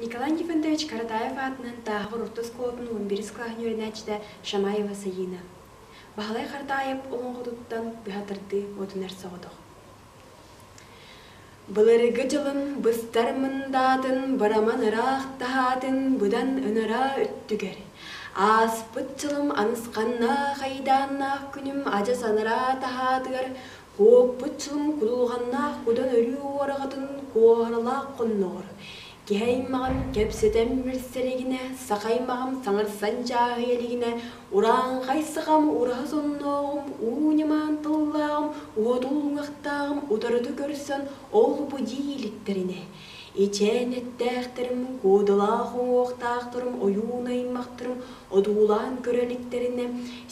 Николай Нифонтович Каратаев аатынан Тааһаҕар орто оскуолатын 11 кылааһын үөрэнээччитэ Шамаева Саина. Баһылай Хартаайап олоҥхотуттан быһа тардыы отунар соҕотох. Былыргы дьылым быстар мындаатын, бараман ыраах таһаатын быдан ынараа өттүгэр. Ааспыт дьылым анысханнаах айдааннаах күнүм адьас анараа таһаатыгар Куоппут дьылым кудулҕаннаах кудан өрүү уораҕатын куоһаралаах хонноҕор, киһи аймаҕым кэпсэтэн билсэ илигинэ, саха аймаҕым саҥарсан чааһыйа илигинэ, урааҥхай сахам ураһа соннооҕум, уу ньымаан тыллааҕым, уотул уҥахтааҕым утарыта көрсөн ол-бу дии иликтэринэ, Ичээн эттээхтэрим, куодалаах уҥуохтаахтарым, ойуун аймахтарым одуулаан көрө иликтэринэ,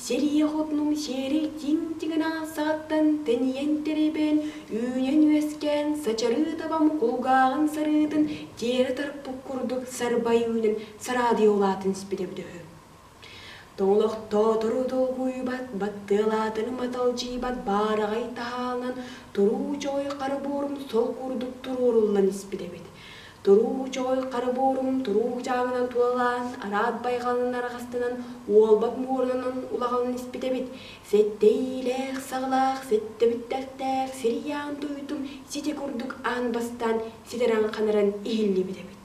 сир ийэ хотунум сиэрэй тиҥ-тиҥинаан саҕаттан тэнийэн тэрийбээн, үүнэн-үөскээн, сачарыы табам кулгааҕын сарыытын тиэрэ тарпыт курдук сарбай үүнэн сараадыйа улаатан испитэ эбитэ үһү. Тоҥолохтоотору долгуйбат, баттыалаатары маталдьыйбат баараҕай таһааланан туруу чоҕой хара буорум сол курдук туруоруллан испит эбит. Туруу чоҕой хара буорум туруу дьааҥынан тулалаан, араат байҕалынан араҕастанан, уолбат муоранан улаҕалан испит эбит. Сэттэ иилээх саҕалаах, сэттэ бүттэхтээх сирийээн туйдум сити курдук аан бастаан ситэрэн-ханаран иһиллибит эбит.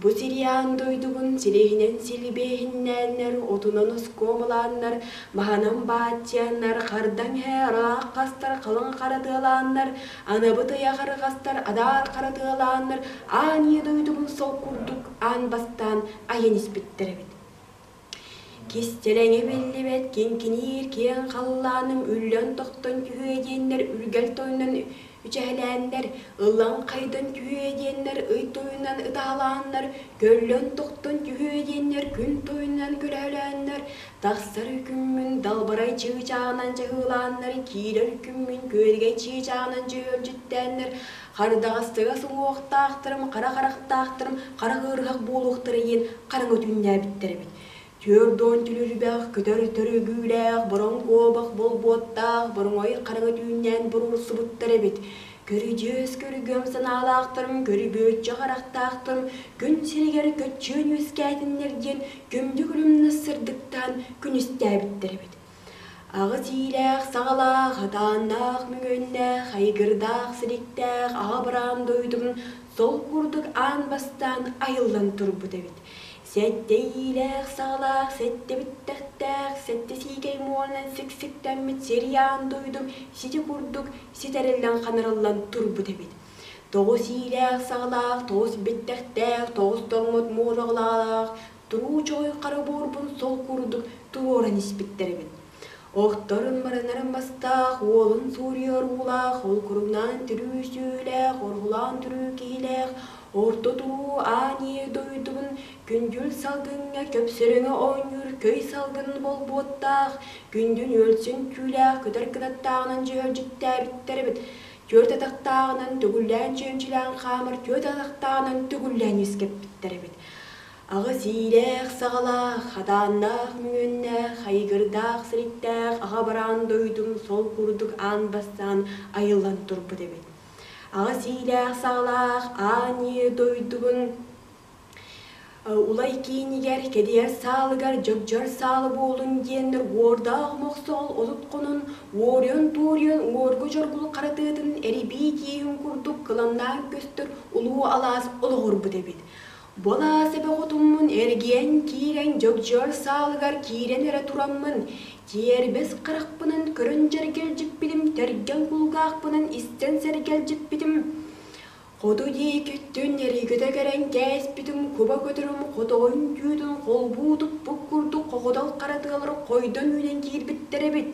Бу сириан дойдубун силиһинэн силбиэһиннээннэр, отунан оскуомалааннар, маһынан бааччыаннар, хардаҥ эһэ ыраах хастар халыҥ хара тыалааннар, анабыт ыйа харҕастар адаар хара тыалааннар аан ийэ дойдубун сол курдук аан бастаан айан испиттэр эбит. Кистэлэҥэ биллибэт киҥкиниир киэҥ халлааным үллэн-тохтон түһүө диэннэр үргэл тойунан үчэһэлээннэр, ыллаҥ хайдан түһүө диэннэр ый тойунан ытаһалааннар, көллөн-тохтон түһүө диэннэр күн тойунан көлөһөлөөннөр, тахсар күммүн далбарай чыычааҕынан чаһыылааннар, киирэр күммүн күөрэгэй чыычааҕынан дьүһүөлдьүттээннэр, хардаҕастыгас уҥуохтаахтарым, хара харахтаахтарым хара ыарыһах буолуохтара диэн хараҥа түүннээбиттэр эбит. Түөрт түлүрбэх, көтөр төрүгүүлээх, бороҥ куобах болбуоттаах, бороҥой хараҥа түүннээн буруурсубуттар эбит. Көрүдьүөс көрүгүөм санаалаахтарым, көрүбүөччү харахтаахтарым күн сиригэр көччүөн үөскээтиннэр диэн күндү күлүмнэс сырдыктаан күнүстээбиттэр эбит. Аҕыс иилээх саҕалаах, атааннаах мөҥүөннээх, айгырдаах силиктээх аҕа быраам дойдум сол курдук аан бастаан айыллан турбут эбит. Сэттэ иилээх саҕалаах, сэттэ бүттэхтээх, сэттэ сиикэй муоранан сиксиктэммит сир-аан дойдум сити курдук ситэриллэн-ханарыллан турбут эбит. Тоҕус иилээх саҕалаах, тоҕус бүттэхтээх, тоҕус тоҥмут муораҕалаах, туруу чоҕой хара буорбун сол курдук туруоран испиттэр эбит. Охторун баранарын бастаах, уолун суруйар уулаах, ол куруҥнаан түрүү сүүлээх, оргулаан түрүү киһилээх, орто туруу аан ийэ дойдубун күндүл салгыҥҥа көпсөрөҥө оонньуур көй салгын болбуоттаах, күндүн үөлсүн түүлээх көтөр кынаттааҕынан дьүһөлдьүттээбиттэр эбит. Түөрт атахтааҕынан төгүллээн чүөмчүлээн хаамар түөрт атахтааҕынан төгүллээн үөскэппиттэр эбит. Аҕыс иилээх саҕалаах, хатааннаах мөҥүөннээх, айгырдаах сириктээх аҕа бараан дойдум сол курдук аан бастаан айыллан турбут эбит. Аҕыс иилээх саҕалаах аан ийэ дойдубун Улай киинигэр, кэдиэр саалыгар дьөгдьөр саалы буолун диэннэр уордаах мохсоҕол отут хонон уоруйан-туоруйан уоргу-дьоргул харатыатын эрибии тииһин курдук кыламнаан көстөр улуу алаас олоҕурбут эбит. Бу алаас эбэ хотуммун эргийэн киирэн дьөгдьөр саалыгар киирэн эрэ тураммын, тиэрбэс харахпынан көрөн дьэргэлдьиппитим, тэргэн кулгаахпынан истэн сэргэлдьиппитим, Хоту диэкиттэн эригитэ кэлэн кээспитим куба көтөрүм хотоҕойун түүтүн холбуу туппут курдук хохотол хара тыалар хойдон үүнэн киирбиттэр эбит.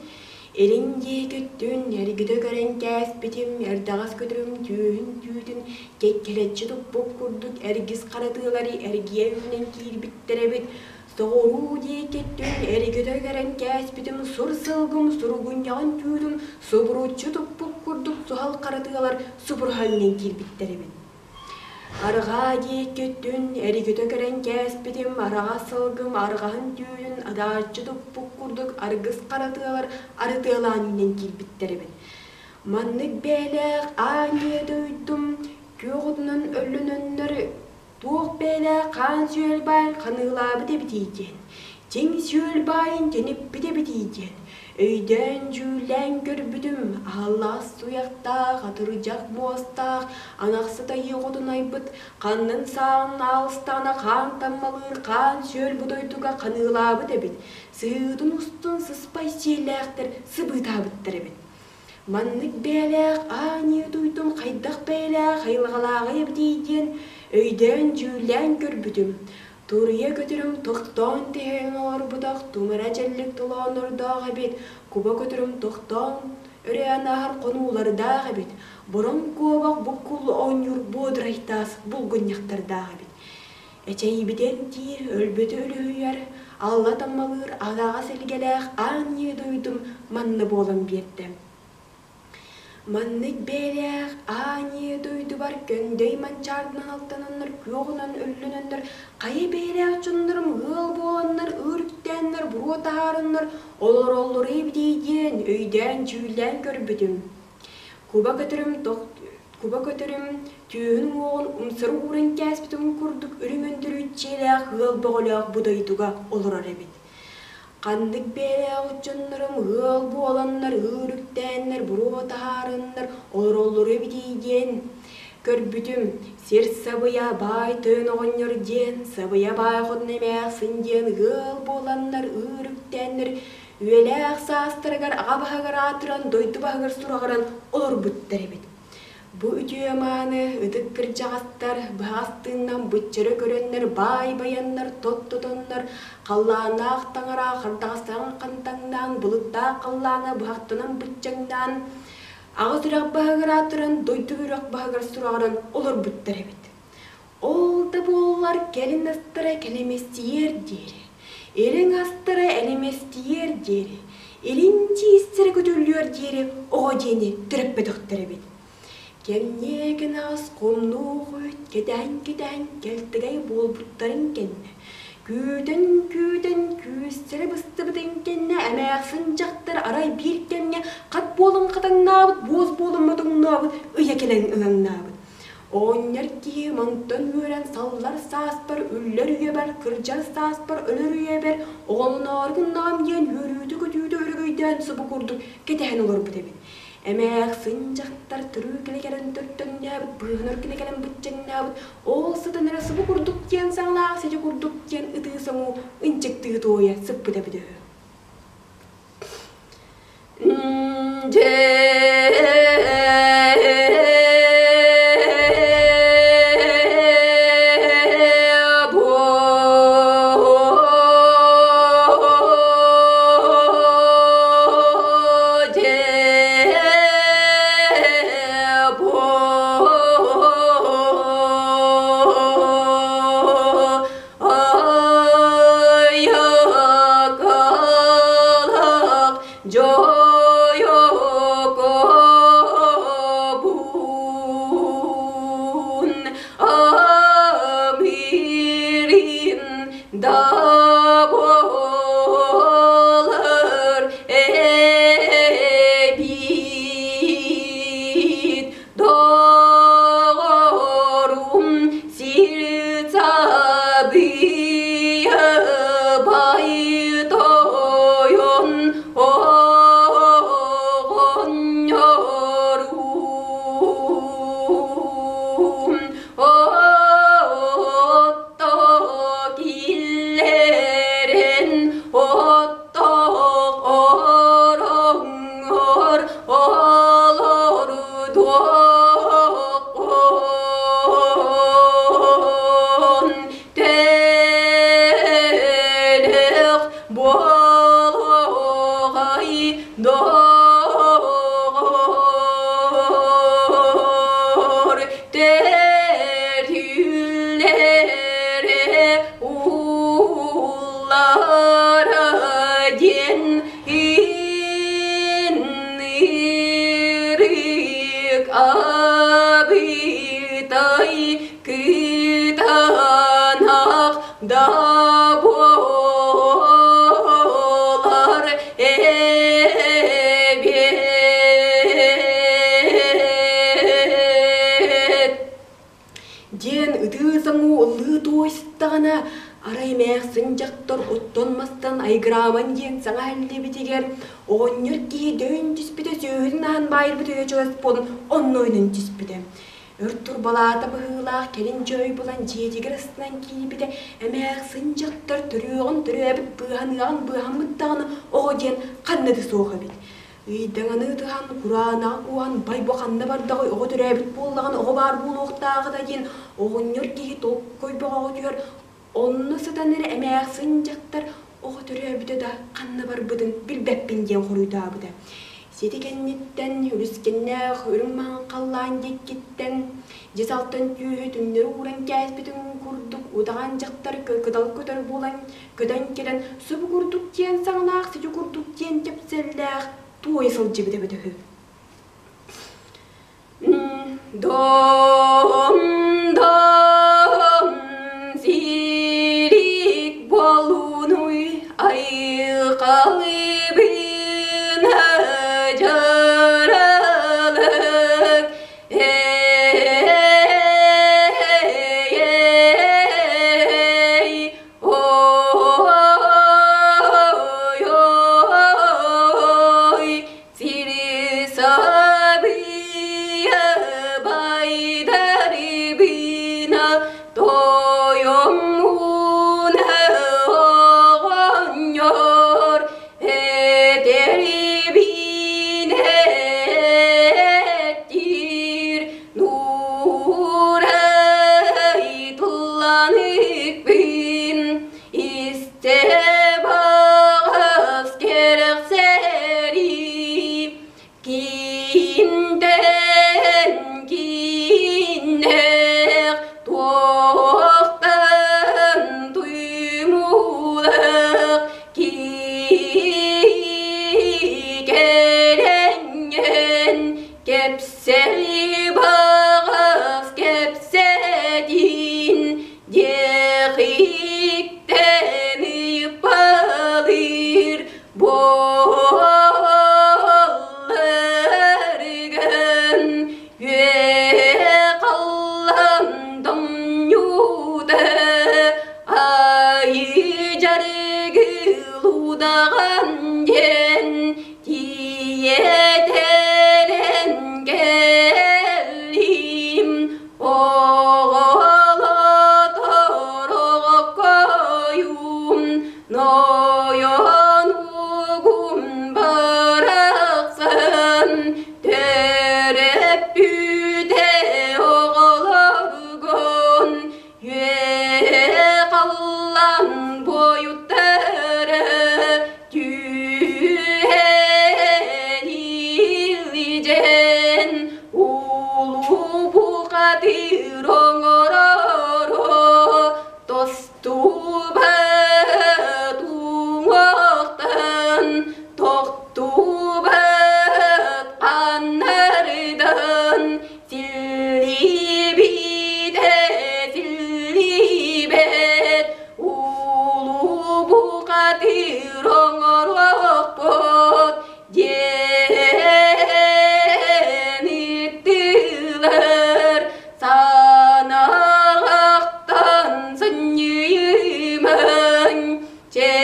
Илин диэкиттэн эргитэ кэлэн кээспитим эрдэҕэс көтөрүм түөһүн түүтүн кэккэлэччи туппут курдук эргис хара тыалары эргийэ үүнэн киирбиттэр эбит. Соҕуруу диэкиттэн эргитэ кэлэн кээспитим сур сылгым суругунньаҕын түүтүн субуруччу туппут курдук суһал хара тыалар субуруһаннан киирбиттэр эбит. Арҕаа диэкиттэн эргитэ кэлэн кээспитим араҕас сылгым арҕаһын түүнүн адааччы туппут курдук аргыс хара тыалар арытыалаан үүнэн киирбиттэр эбит. Маннык бэйэлээх аан ийэ дойдум күөх отунан өллөнөннөр туох бэйэлээх. хаан сүөл баайын ханыылаабыт эбитий диэн, чиҥ сүөл баайын тэниппит эбитий диэн, өйдөөн-дьүүллээн көрбүтүм, аһыллаҕас туйахтаах, атырдьах муостаах, анахсыт айыы хотун айбыт, ханнын сааҕын аалыстаҕына хаан таммалыыр хаан сүөл бу дойдуга ханыылаабыт эбит, сыһыытын устун сыспай сиэллээхтэр сыбыытаабыттар эбит. Маннык бэйэлээх аанньыы дуйдум хайдах бэйэлээх айылҕалааҕый эбитий диэн өйдөөн-дьүүллээн көрбүтүм. Туруйа көтөрүм тохтоон түһэн олорбутах тумара дьэллик толооннордоох эбит, куба көтөрүм тохтоон өрөөн ааһар хонуулардаах эбит, бороҥ куобах буккул оонньуур буодурайтаас булгунньахтардаах эбит. Эчэйбитин диир, өлбүтү үлүһүйэр, алла таммалыыр аҕаҕас илгэлээх аан-ньыы дойдум манна буолан биэрдэ. Маннык бэйэлээх аан-ньыы дойдубар көҥдөй манчаарынан алтананнар, күөҕүнэн өллөнөннөр, хайа бэйэлээх дьоннорум ыал буоланнар, ыыр үктээннэр, буруо таһаараннар олороллоро эбитий диэн өйдөөн-дьүүллээн көрбүтүм. Куба көтөрүм Куба көтөрүм түөһүн уҥуоҕун умсары ууран кээспитин курдук үрүҥ өндөрүүччиэлээх ыал бөҕөлөөх бу дойдуга олорор эбит. Ханнык бэйэлээх дьоннорум ыал буоланнар, ыыр үктээннэр, буруо таһаараннар олороллоро эбитий диэн көрбүтүм. Сир сабыйа баай тойон оҕонньор диэн, сабыйа баай хотун эмээхсин диэн ыал буоланнар, ыыр үктээннэр Үйэлээх саастарыгар аҕа баһыгар аатыран, дойду баһыгар сураҕыран олорбуттар эбит. Бу үтүө-мааны ытык кырдьаҕастар быһаҕас тыыннан быччары көрөннөр, баай байаннар, тот тотоннор, халлааннаах таҥара хардаҕастарын хантаҥнаан, былыттаах халлааҥҥа быһахтанан быччаҥнаан, аҕыс үрэх баһыгар аатыран, дойду үрэх баһыгар сураҕыран олорбуттар эбит. Ол да буоллар кэлин астара кэлимэстийиэр диэри, илин астара элимэстийиэр диэри, илин тиистэрэ көтүллүөр диэри оҕо диэни төрөппөтөхтөр эбит. Кэмниэ кэнэҕэс хомнуох үт кэтээн-кэтээн кэлтэгэй буолбуттарын кэннэ, күүтэн-күүтэн күүстэрэ быстыбытын кэннэ эмээхсин дьахтар арай биир кэмҥэ хат буолан хатаҥнаабыт, буос буолан мотоҥнообут ыйа кэлэн ылаҥнаабыт. Оҕонньор киһи мантан үөрэн саллар сааспар, үллэр үйэбэр, кырдьар сааспар, өлөр үйэбэр оҕолоноору гыннаҕым диэн үөрүүтэ-көтүүтэ өрөгөйдөөн субу курдук кэтэһэн олорбут эбит. Эмээхсин дьахтар төрүү кэлэ кэлэн төртөҥнөөбүт, быыһанар кэлэ кэлэн быччаҥнаабыт, ол сытан эрэ субу курдук диэн саҥалаах сидьи курдук диэн ытыы-соҥуу ынчыктыы туойа сыппыт эбит үһү. Диэн ытыы-соҥуу ыллыы-туой сыттаҕына, арай эмээхсин дьахтар оттон-мастан айгырааман диэн саҥа иһиллибитигэр, оҕонньор киһи дөйөн түспүтэ сүөһүтүн аһан баайырбыт өйө чугас буолан онно ойнон түспүтэ. Өр турбалаата быһыылаах кэлин дьой булан дьиэтигэр астынан киирбитэ, эмээхсин дьахтар төрүөҕүн төрөөбүт быыһаныаҕын быыһаммыт даҕаны оҕо диэн ханна да суох эбит. Ыйдаҥаны ытыһан, кураанаҕы кууһан, бай бу ханна бардаҕай, оҕо төрөөбүт буоллаҕына оҕо баар буолуохтааҕа да диэн оҕонньор киһи толкуй бөҕөҕө түһэр, онно сытан эрэ эмээхсин дьахтар оҕо төрөөбүтэ да ханна барбытын билбэппин диэн хоруйдаабыта. Сити кэнниттэн үлүскэннээх үрүҥ маҥан халлаан диэккиттэн дьиз алтан түүһү түҥнэри ууран кээспитин курдук удаҕан дьахтар кытал көтөр буолан көтөн кэлэн субу курдук диэн саҥалаах сити курдук диэн кэпсэллээх туойа сылдьыбыт эбит үһү. Дом, дом, сирик буолунуй айылҕалыыбын дьаралык эй ой сири сабыйа байдарыбына тойоммун оҕонньор этэрибин эттир нуурай тулланыппын истэ баҕас кэрэхсэри киинтэн кииннээх туохтан туймуулах киикэрэҥҥэн кэпсэли баҕас кэпсэтин диэхиттэн ыйыппалыыр буолларгын үө-халлан томньуута айыы дьарыгылуудаҕан диэн тиийэтэлэн кэллим оҕолотор оҕоккойум нойон угум барахсан төрөппүтэ оҕолоргун үө-халлан буойуттара түһэн илдьэн улуу бухатыыр оҥороро тостубат уҥуохтан тохтубат аннарыдан силлибитэ силлибэт улуу бухатыыр оҥоруохпут диэн ыттылар санаҕахтан сынньыйымаҥ чэй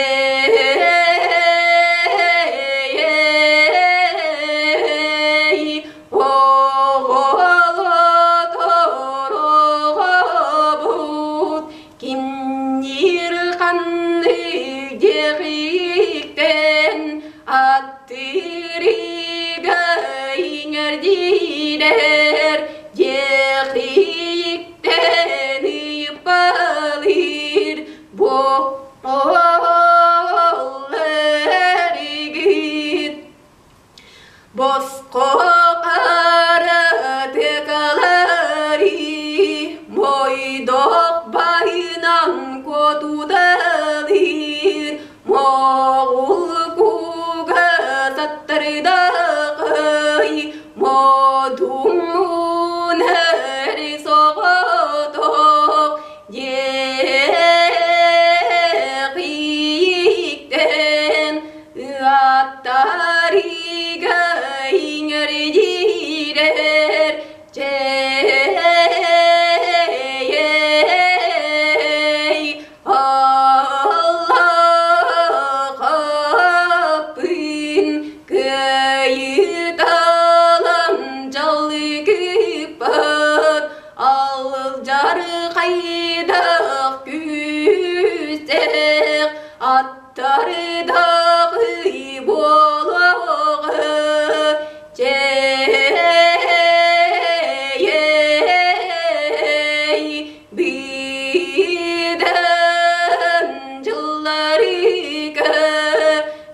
оҕолотор оҕобут кимниир ханнык диэхиктэн аттырыга иҥэрдиилэр диэхиктэн ыйыппалыыр бу оллэригит Босхо харатыкалари мойдох баһынан куотуталыыр моҕул куга саттарыдахай модум Хайдах күүстээх аттардаах ый буолуоҕа Чэй, быдан дьылларга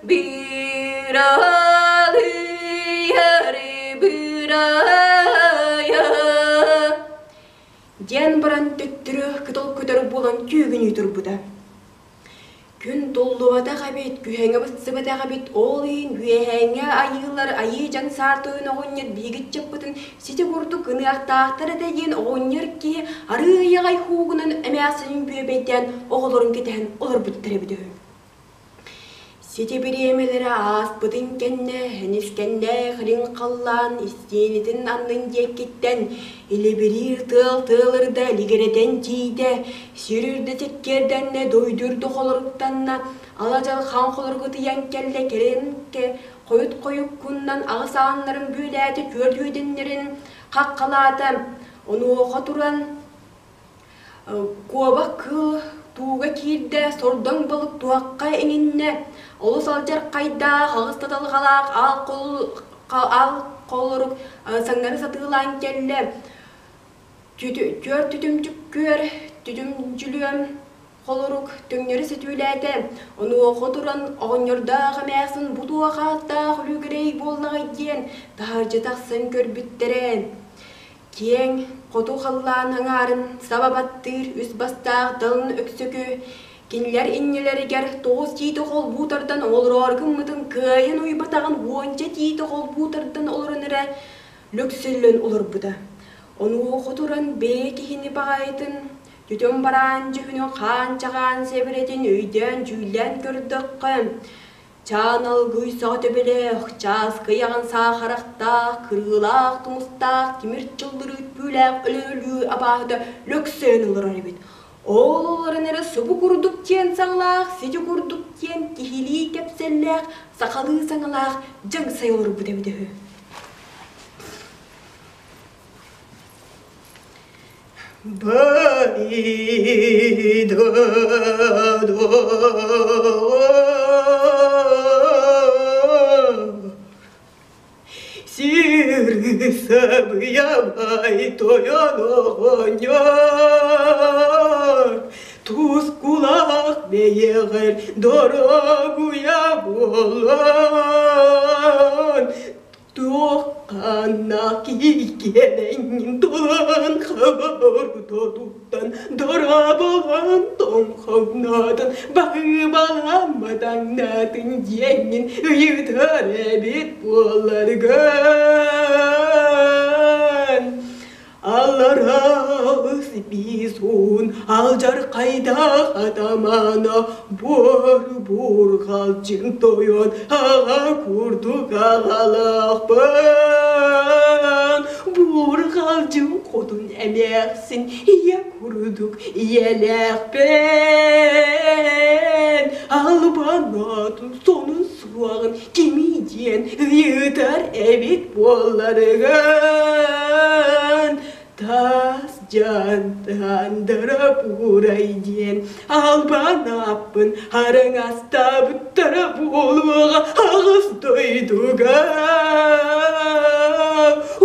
быралыйар бырайа диэн баран төттөрү кытыл көтөр буолан түүгүнүү турбута. Күн туллубатах эбит, күһэҥэ быстыбатах эбит, ол иһин үөһээҥҥэ айыылар айыы дьаҥ саар тойон оҕонньор биһиги ыччаппытын сити курдук гыныахтаахтар этэ диэн оҕонньор киһи арыый аҕай һуугунан эмээхсинин бүөбэйдээн оҕолорун кэтэһэн олорбуттар эбит үһү. Сити бириэмэлэрэ ааспытын кэннэ Энискэннээх илин халлаан истиэнэтин аннын диэккиттэн илибириир тыал тыалырда илигирэтэн тиийдэ, сир үрдэ тиккиэрдэннэ, дойду үрдэ холоруктанна, ала-дьал хаҥ холоругутуйан кэллэ, кэлин хойут-хойуккуннан аҕыс ааннарын бүөлээтэ, түөрт үөдэннэрин хаххалаата. Онуоха туран Куобах кыыл тууга киирдэ, сордоҥ балык туһахха иҥиннэ, олус алдьархайдаах, аҕыс таталҕалаах аал холорук саҥнары сатыылаан кэллэ. Түөрт түтүмчүккүөр түтүмдьүлүөм холорук төҥнөрү сөтүөлээтэ. Онуоха туран оҕонньордоох эмээхсин бу туох ааттаах үлүгэрэй буоллаҕай диэн таһырдьа тахсан көрбүттэрэ. Киэҥ, хоту халлаан аҥаарын саба баттыыр үс бастаах далын өксөкү кинилэр иннилэригэр тоҕус тиити холбуу тардан олороору гыммытын кыайан уйбатаҕын уонча тиити холбуу тардан олорон эрэ лүксүллэн олорбута. Онуоха туран бэйэ киһини баҕайытын, түтүн бараан дьүһүнүн хаан-чаҕаан сэбирэтин өйдөөн-дьүүллээн көрдөххө, Чаан алгый саҕа төбөлөөх, чааскы айаҕын саахарахтаах, кырыылаах тумустаах, тимир чыллырыыт бүүлээх өлө-өлүү абааһыта лөксөөн олорор эбит. Ол олорон эрэ субу курдук диэн саҥалаах, сити курдук диэн киһилии кэпсэллээх, сахалыы саҥалаах дьаҥсай олорбут эбит үһү. Сырсабыйабай тойон оҕонньор, Тускулаах бэйэҕэр дорогуйа буолан, Туохханна киикиэнэҥҥин тулан хабордотуттан дорооболон тоҥхоҥноотун баһыыбаламматаҥнаатын диэҥҥин ыйытар эбит буолларгын. Аллараа бисун алдьархайдаах атамана буор-буурҕалдьын тойон аҕа курдук аҕалаахпын. Буурҕалдьын хотун эмээхсин ийэ курдук ийэлээхпин. Албанаатын сонун суоҕун кимий диэн ыйытар эбит буолларыгын таас дьаантаандара буурай диэн албан ааппын араҥастаабыттара буолуоҕа аҕыс дойдуга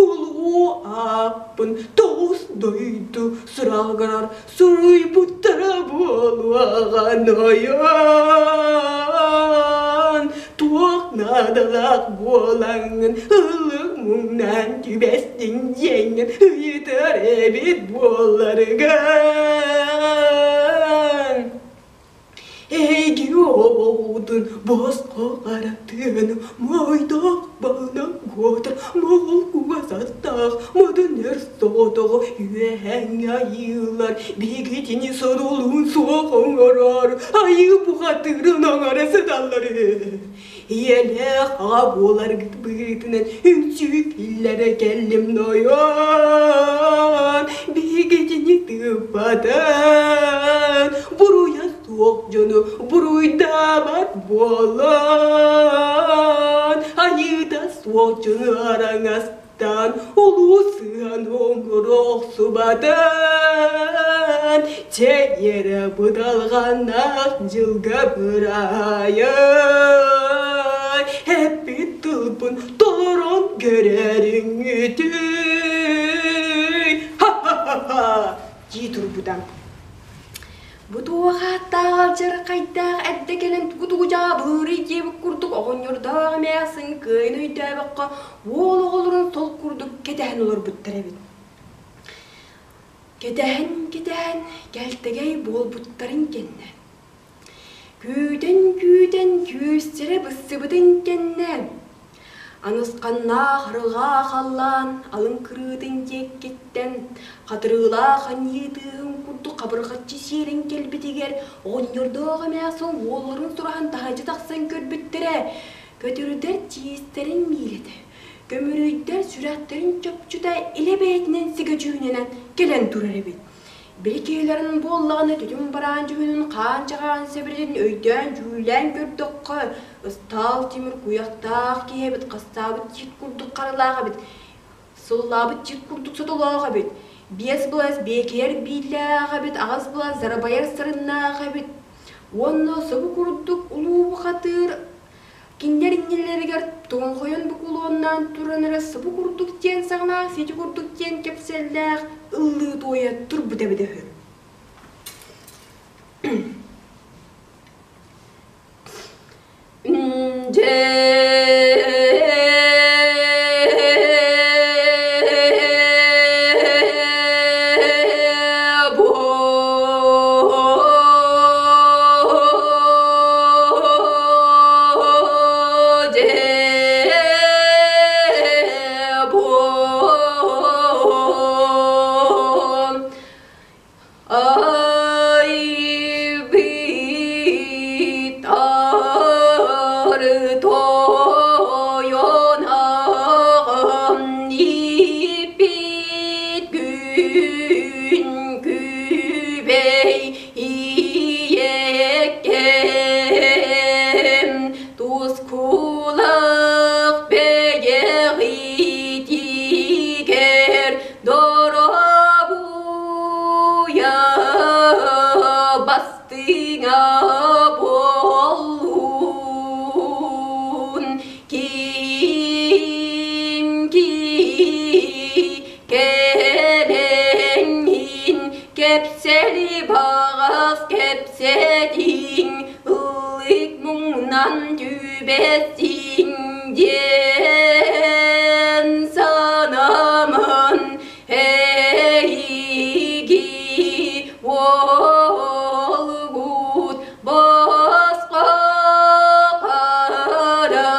улуу ааппын тоҕус дойду сураҕырар суруйбуттара буолуоҕа нойон туох наадалаах буолаҥҥын ыллык муҥнаан түбэстиҥ диэҥҥин ыйытар эбит буолларыгын Эйги оҕотун босхо харатыаны моойдоох балынан куотар моҕол кугас аттаах модун эр соҕотоҕо үөһэҥҥэ айыылар биһигитини содулуун суох оҥорор айыы бухатыырын оҥоро сыталлар ийэлээх аҕа буоларгыт быһыытынан үҥсүү киллэрэ кэллим нойон биһигитини тыыппатан буруйа суох дьону буруйдаабат буолан айыыта суох дьону араҥастаан улуу сыһан оҥоро охсубатан. Чэйэрэ быталҕаннаах дьылга быраайай, Эппит тылбын толорон көрөрүҥүтүй. Ха-ха-ха-ха! дии турбута. Бу туох ааттаах алдьархайдаах эрдэ кэлэн тугу-тугу дьаабылыырый диэбит курдук оҕонньордоох эмээхсин кыайан өйдөөбөккө уол оҕолорун сол курдук кэтэһэн олорбуттар эбит. Кэтэһэн-кэтэһэн кэлтэгэй буолбуттарын кэннэ, күүтэн-күүтэн күөстэрэ быстыбытын кэннэ, анысханнаах арылҕаа халлаан алын кырыытын диэккиттэн хатырыылаах анньыы тыаһын курдук хабырҕаччы сиэлэн кэлбитигэр оҕонньордоох эмээхсин уолларын сураһан таһырдьа тахсан көрбүттэрэ, көтүрдэр тиистэрин миилэтэ, көмүрүйдэр сүрэхтэрин чопчута илэ бэйэтинэн сигэдьүүнэнэн кэлэн турар эбит. Били киһилэрин буоллаҕына түтүм бараан дьүһүнүн хаан чаҕаан сэбирин өйдөөн-дьүүллээн көрдөххө, ыстаал тимир куйахтаах киһи эбит, хастаабыт тиит курдук харалаах эбит, сыллаабыт тиит курдук сотолоох эбит, биэс былас биэкийэр бииллээх эбит, аҕыс былас зарабайар сарыннаах эбит уонна собу курдук улуу бухатыыр Кинилэр иннилэригэр тоҥхойон букулуоннаан туран эрэ субу курдук диэн саҥалаах, сити курдук диэн кэпсэллээх ыллыы туойа турбут эбитэ үһү. Тойон иппит күн күбэй ийэккэм тускулах бэйэҕитигэр доробуйа бастыҥа буоллун ким кэлэҥҥин кэпсэли баҕас кэпсэтиҥ ыллык муҥунан түбэстиҥ диэн санаман эһиги уолгут босхо харатыны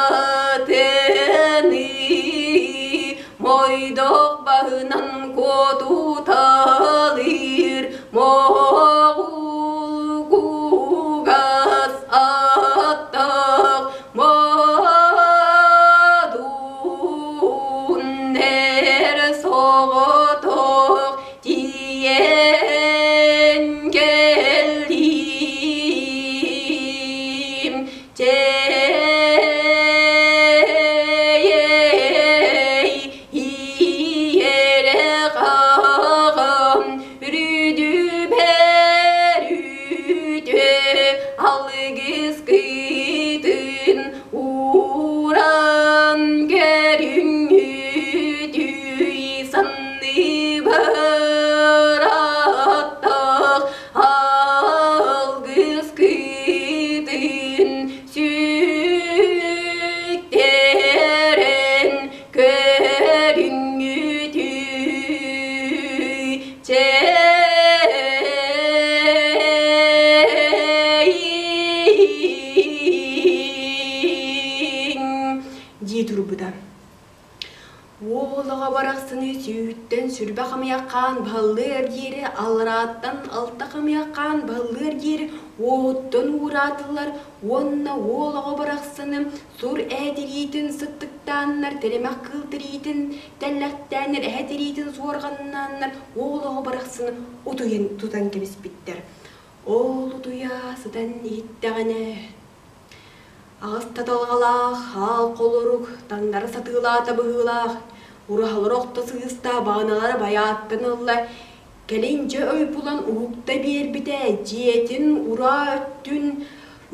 Мойдох баһынан куотуталыыр моҕул кугас аттаах модун эр соҕотох тиийэн кэллим. Чэй, иэрэ хаҕам үрүдүбэр үтүө алгыс кыытын ууран көрүҥүтүй санныбар аттах алгыс кыытын сүктэрэн көрүҥҥүтүй чэйиҥ дии турбута. Уолаҕа барахсаны сүүһүттэн сүрбэ хамыйах хаан баһыллыар диэри, алларааттан алта хамыйах хаан баһыллыар диэри уоһуттан уураатылар уонна уол оҕо барахсаны сур эһэ тириитин сыттыктааннар, тэлэмэх кыыл тириитин тэллэхтээннэр, эһэ тириитин суорҕаннааннар уол оҕо барахсаны утуйан тутан кэбиспиттэр. Ол утуйа сытан иһиттэҕинэ Аҕыс таталҕалаах, хаал холорук, таҥнары сатыылаата быһыылаах, ураһалара охто сыыста, баҕаналара байааттан ылла. Кэлин дьэ өй булан уһукта биэрбитэ, дьиэтин ураа өттүн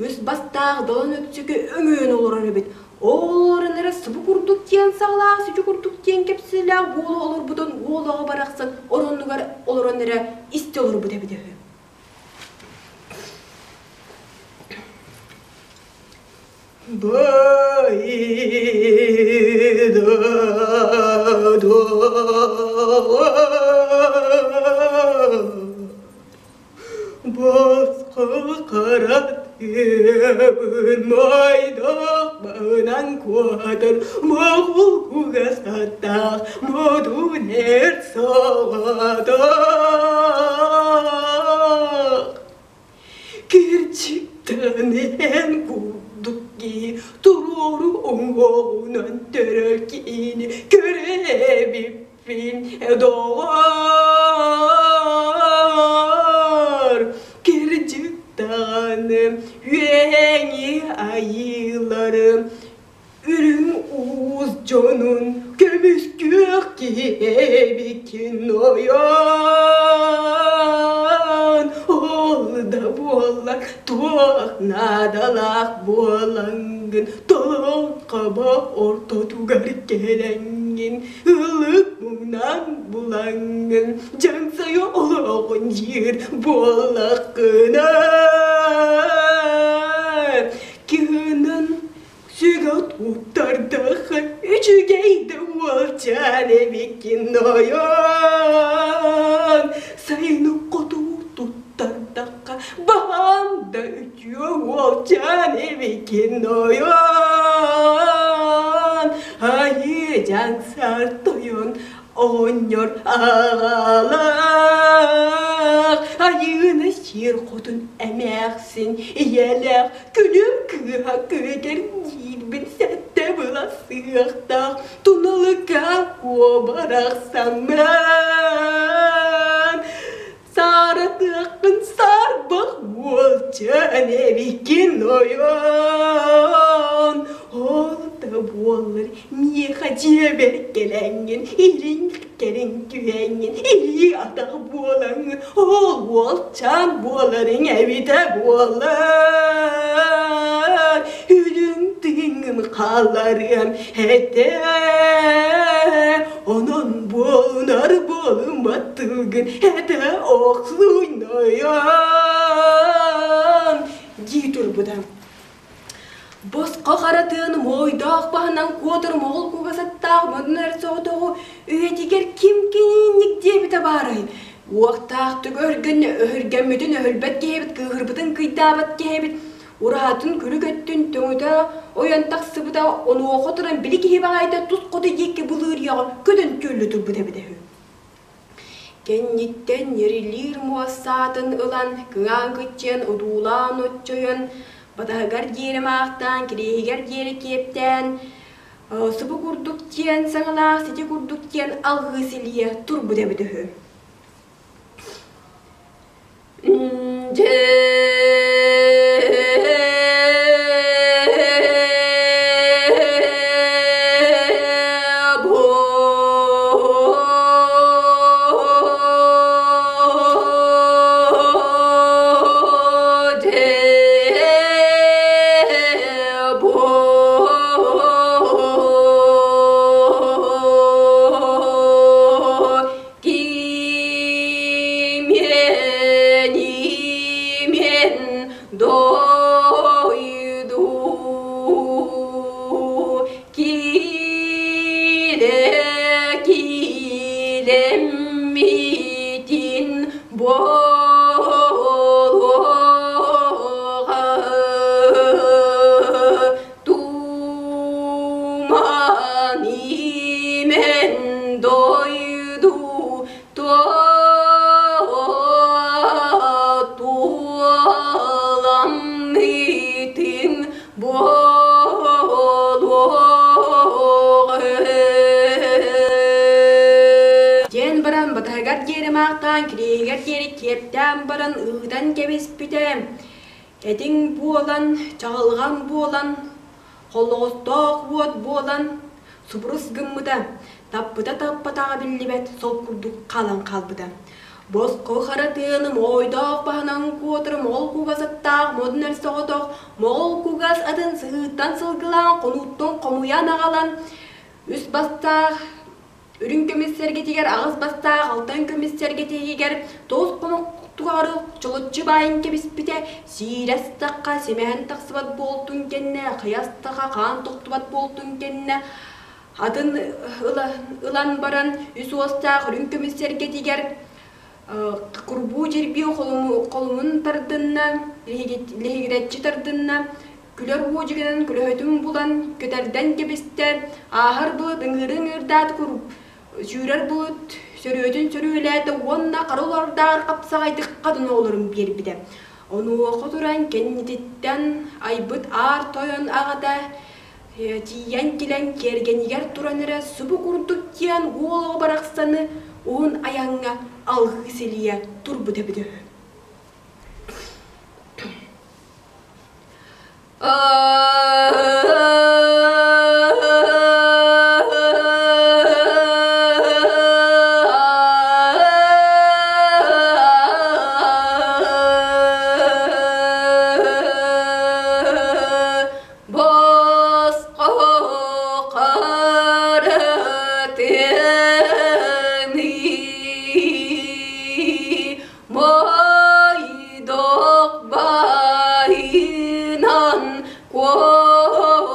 үс бастаах Далан Өксөкү өҥөйөн олорор эбит. Ол олорон эрэ субу курдук диэн саҕалаах, сүдү курдук диэн кэпсэлээх буола олорбутун уол оҕо барахсан оронугар олорон эрэ истэ олорбут эбитэ үһү. Босхо тыабын майдах баһынан куотар моҕол кугас аттаах модун эр саҕатах Кирчиктэн эн курдук киһи туруору уҥуоҕунан төрөр киһини көрө эбиппин доҕоор. Кирдьик даҕаны үөһэҥи айыыларым Үрүҥ уус дьонун көмүскүөх киһи эбиккин ойон. Ол да буоллар туох наадалаах буолаҥҥын толон хаба ортотугар кэлэҥҥин ылык муҥнан булаҥҥын дьаҥсайа олоҕун диир буоллаххына кыһынын Сүгэ туттардахха үчүгэй да уолчаан эбиккин нойон сайыны хоту туттардахха баһаам да үтүө уолчаан эбиккин нойон айыы дьаҥсар тойон оҕонньор аҕалаах айыыны сир хотун эмээхсин ийэлээх Күнүм кыыһа күөдэр диирбин сэттэ быласыахтаах туналыка куобарахсаммын сааратыаххын саарбах уолчаан эбиккин ойон ол да буоллар миэхэ дьиэбэр кэлэҥҥин илин кэлин түһэҥҥин илии атах буолаҥҥын ол уолчаан буоларыҥ эбитэ буолар үрүҥ тыыҥҥын хаалларыам этэ онон буолунар буолуммат тылгын этэ охсуйнойон дии турбута. Босхо хара тыаны моойдоох баһынан куотар моҕол кугасаттаах модун эр соҕотоҕу үйэтигэр ким киниинник диэбитэ баарай? Уохтаахтык өргөн өһүргэммитин өһүлбэт киһибит, кыыһырбытын кыйдаабат киһибит, ураһатын күлүк өттүн төҥүтэ ойон тахсыбыта, онуоха туран били киһи баҕайыта тус хоту диэки былыырыйаҕа көтөн түөллэ турбут эбитэ үһү. Кэнниттэн ньирилиир муоссаатын ылан, кыҥаан кыччыан удуулаан оччойон, батаһыгар диэри маахтаан, кириэһигэр диэри киэптээн, субу курдук диэн саҥалаах, сити курдук диэн алҕыы силийэ турбут эбит үһү. Кимиэн дойду килэ килэммитин буолуоҕа Туман имен дойду туоламмытын буолуоҕа. Диэн баран батаһыгар диэри маахтаан, кириэһигэр диэри киэптээн баран ыытан кэбиспитэ. Этиҥ буолан, чаҕылҕан буолан, холлоҕостоох уот буолан субурус гыммыта, таппыта-таппатаҕа биллибэт сол курдук хаалан хаалбыта. Босхо хара тыаны моойдоох баһынан куотар моҕол кугас аттаах модун эр соҕотох моҕол кугас атын сыһыыттан сылгылаан хонууттан хомуйан аҕалан үс бастаах үрүҥ көмүс сэргэтигэр аҕыс бастаах алтан көмүс сэргэтигэр тоҕус хонук тухары чолоччу баайын кэбиспитэ сиирэ астахха симэһэн тахсыбат буолтун кэннэ хайа астаха хаан тохтубат буолтун кэннэ атын ылан баран үс уостаах үрүҥ көмүс сэргэтигэр курбуу дьирбии холумун тардынна лиһигирэччи тардынна күлэр уодьуганын көлөһөтүн булан көтөрдөн кэбистэ ааһар былыт ыҥыырын ыҥыырдаат сүүрэр былыт сөрүөтүн сөрүөлээтэ уонна хара улардааҕар хапсаҕайдык хатын оҕолорун биэрбитэ онуоха туран кэннититтэн айбыт аар тойон аҕата тиийэн кэлэн киэргэнигэр туран эрэ субу курдук диэн уол оҕо барахсаны уһун айаҥҥа алгыы силийэ турбут эбит үһү. Босхо харатыны Майдах байынан куотар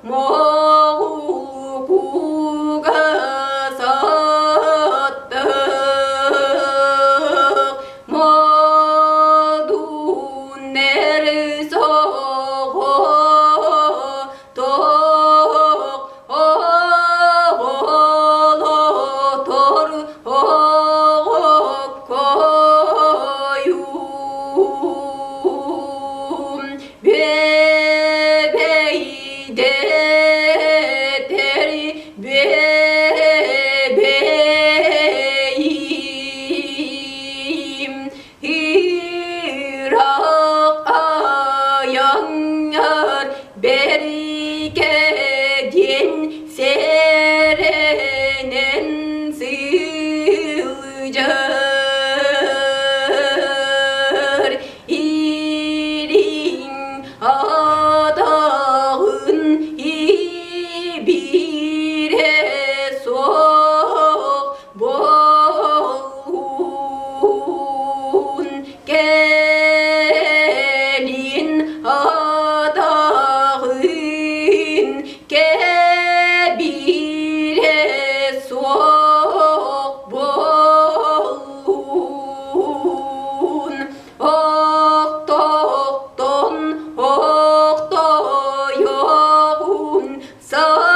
моҕукуга саттах Модун эр соҕотох оҕолотор оҕоккойум Бэбэйдэтэр бэбэйим Ыраах айаҥҥар бэрикэ диэн сэрэнэн сылдьар Ириҥ атаҕын ибиирэ суох буолуун кэлин атаҕын кэбиирэ суох буолуун охтохтон охтойоҕун Салахтан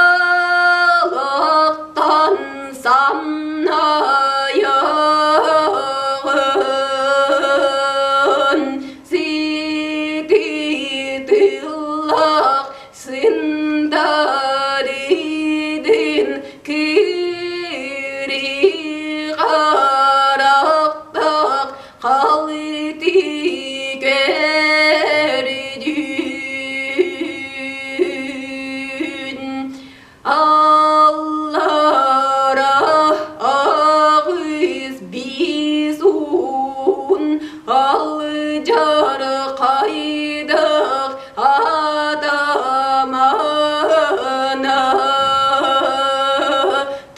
самнайаҕын сититиллах сындаридин кири харахтах халыты көрдүн Аллара аҕыс биис уун алдьархайдах атамана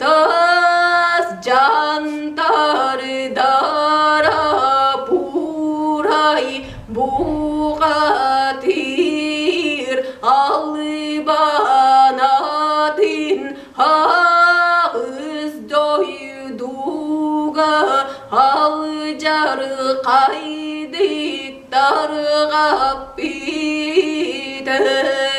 Тас жантардара пурай бухатыр албанатын ағыз дойдуга алжарқайды тарғап бітер.